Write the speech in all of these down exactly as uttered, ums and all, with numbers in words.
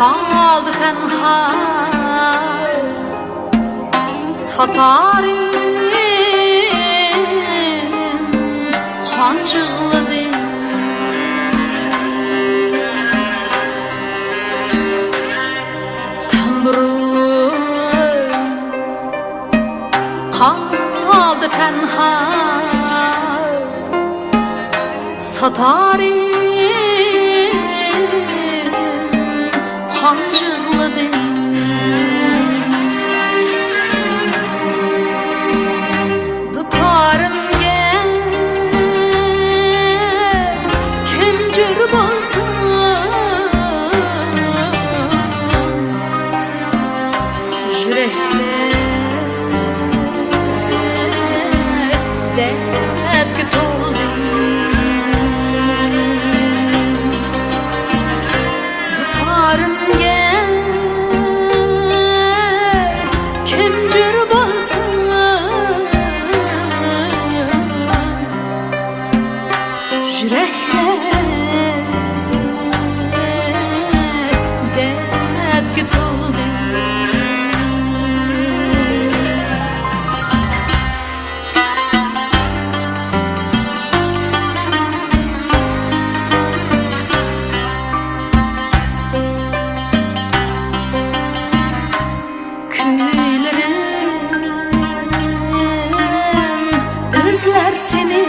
قالدى تەنھا ساتارىم، قان يىغلىدى. تەمبۇرۇم قالدى تەنھا، ساتارىم قان يىغلىدى. دۇتارىمغا كىم جور بولسا، يۈرەكلەر دەردكە تولدى. دۇتارىمغا كىم جور بولسا، يۈرەكلەر دەردكە تولدى. كۈيلىرىم ئىزلەر سېنى،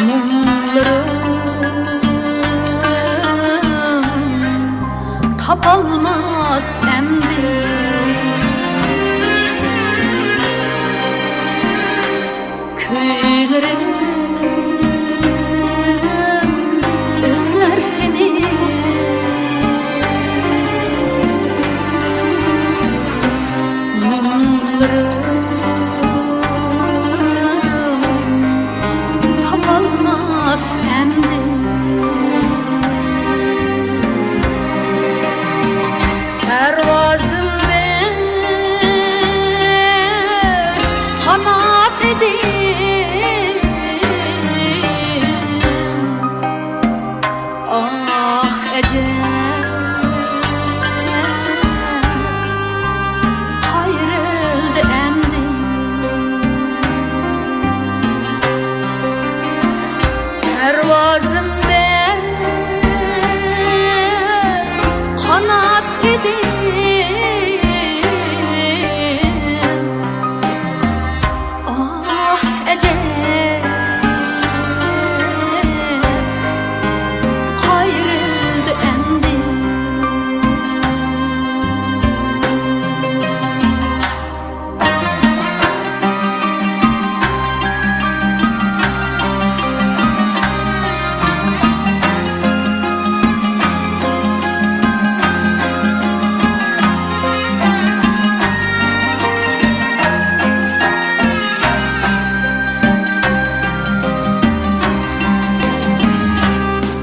مۇڭلىرىم تاپالماس ئەمدى. كۈيلىرىم ئىزلەر سېنى، مۇڭلىرىم تاپالماس ئەمدى. پەرۋازىمدا قانات ئىدىم. ئاھ، ئەجەب، قايرىلدى ئەمدى. پەرۋازىمدا قانات ئىدىم. ئاھ، ئەجەب، قايرىلدى ئەمدى.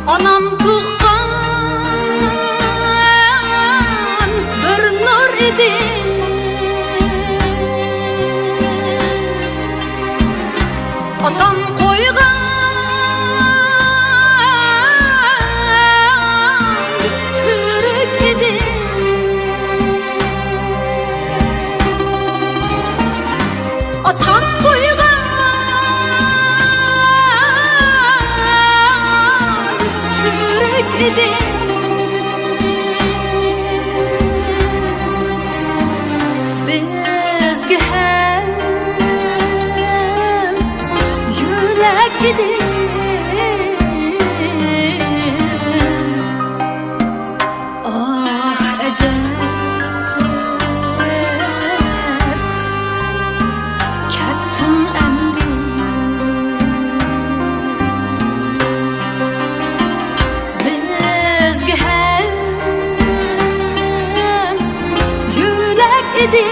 ئانام تۇغقان بىر نۇر ئىدى. ئاتام قويغان تۈۋرۈك ئىدى. ئاتام قويغان تۈۋرۈك ئىدى. بىزگە ھەم يۆلەك ئىدى. ئاھ، ئەجەب، كەتتىڭ ئەمدى. بىزگە ھەم يۆلەك ئىدى.